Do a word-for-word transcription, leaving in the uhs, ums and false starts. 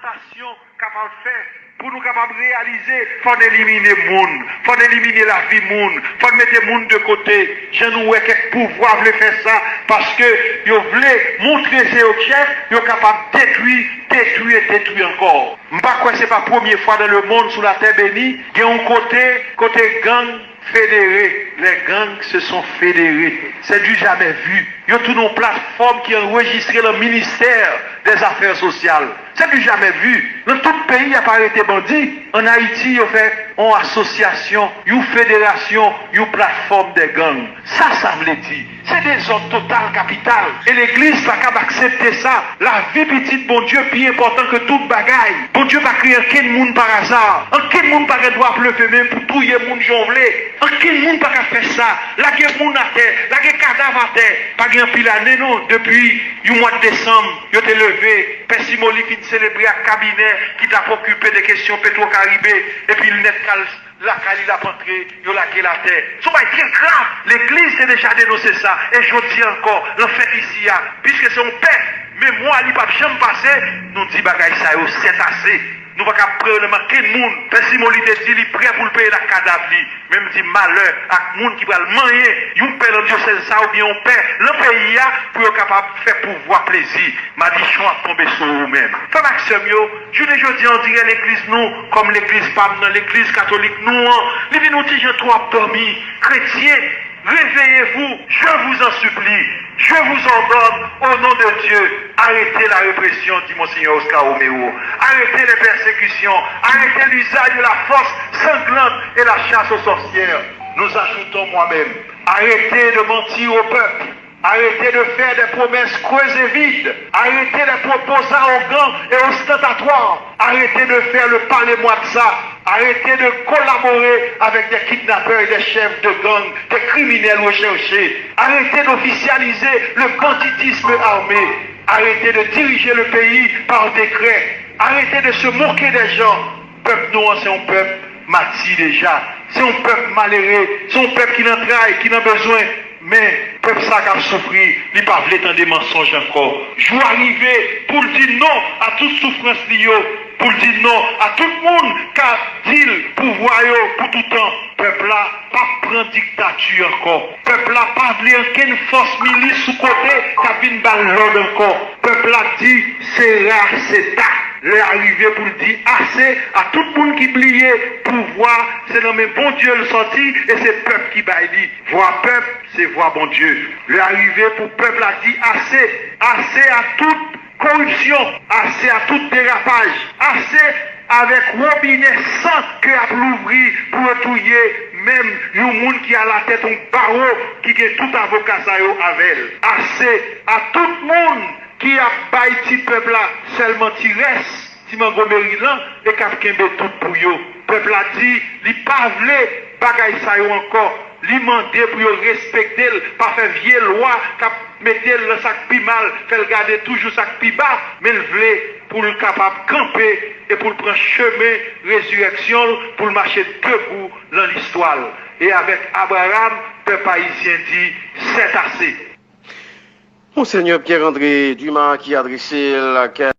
Nasyon kapab fè pou nou kapab reyalize, fò n elimine moun, fò n elimine lavi moun, fò n mete moun de kote. Jan nou wè kèk pouvwa vle fè sa, paske yo vle montre se yo k chèf, yo kapab detwi, detwi e detwi ankò. M pa kwè se pa premye fwa nan lemonn sou latè beni, gen yon kote, kote gang federe, les gangs se sont fédérés. C'est du jamais vu. Yo tounen yon platfòm ki anrejistre nan ministè dèzafè sosyal. C'est du jamais vu. Nan tout peyi y ap arete bandi. Ann Ayiti, yo fè yon asosyasyon, yon federasyon, yon platfòm de gang. Sa sa vle di? Se dezòd total kapital. E legliz pa kab aksepte sa. Lavi pitit Bondye pi enpòtan ke tout bagay. Bondye pa kreye ankenn moun pa aza. Ankenn moun pa gen dwa ap leve men pou touye moun jan w vle. Ankenn moun pa ka fè sa. Lage moun atè, lage kadav atè. Pa gen anpil ane non, depi yon mwa desanm, yo te leve, Pè Simoli fin selebre ak kabinè ki t ap okipe de kesyon Petwo Karibe, epi l nèt kal lakay li, l ap antre, yo lage l atè. Se yon bagay trè grav. Legliz te deja denonse sa. E jodi a ankò, nan fèt isi a, piske se yon pè, memwa li p ap janm pase, nou di bagay sa yo, sètase. Nou pa ka pran nan men ankenn moun. Pè Simon, li te di li prè pou l peye l ak kadav li. Men m di malè ak moun ki pral manyen yon pè nan dyosèz sa oubyen yon pè nan peyi a pou yo kapab fè pouvwa plezi. Madichon ap tonbe sou ou menm. Frè m ak sè m yo, jounen jodi a, on dirè legliz nou, kòm legliz pa m nan, legliz katolik nou an, li vin yon ti jan twò ap dòmi. Kretyen, réveillez-vous, je vous en supplie, je vous ordonne, au nom de Dieu, arrêtez la répression, dit Monseigneur Oscar Romero. Arrêtez les persécutions, arrêtez l'usage de la force sanglante et la chasse aux sorcières. Nous ajoutons moi-même, arrêtez de mentir au peuple. Arrêtez de faire des promesses creuses et vides. Arrêtez les propos arrogants et ostentatoires. Arrêtez de faire le parlez-moi de ça. Arrêtez de collaborer avec des kidnappeurs et des chefs de gang, des criminels recherchés. Arrêtez d'officialiser le banditisme armé. Arrêtez de diriger le pays par décret. Arrêtez de se moquer des gens. Pèp nou an se yon pèp mati deja. Se yon pèp malere, se yon pèp ki nan tray, ki nan bezwen. Men, pèp sa k ap soufri, li pa vle tande mansonj ankò. Jou a rive pou l di non a tout soufrans li yo, pou l di non a tout moun k ap di l pouvwa yo pou toutan. Pèp la p ap pran diktati ankò. Pèp la pa vle ankenn fòs milis sou kote k ap vin ba l lòd ankò. Pèp la di, sera, seta. Lè a rive pou l di ase a tout moun ki bliye pouvwa se nan men Bondye l sòti e se pèp ki bay li. Vwa pèp, se vwa Bondye. Lè a rive pou pèp la di ase, ase a tout koripsyon, ase a tout derapaj, ase avèk wobinè san ke y ap louvri pou yo touye menm yon moun ki alatèt yon bawo ki gen tout avoka sa yo avè l. Ase a tout moun ki ap bay ti pèp la sèlman ti rès, ti mango Merilan e k ap kenbe tout pou yo. Pèp la di li pa vle bagay sa yo ankò. Li mande pou yo respekte l, pa fè vye lwa k ap mete l nan sa k pi mal, fè l gade toujou sa k pi ba, men l vle pou l kapab kanpe e pou l pran chemen rezirèksyon l, pou l mache debou nan listwa l. E avèk Abraham, pèp ayisyen di, sètase. Monseigneur Pierre André Dumas ki adrese l ak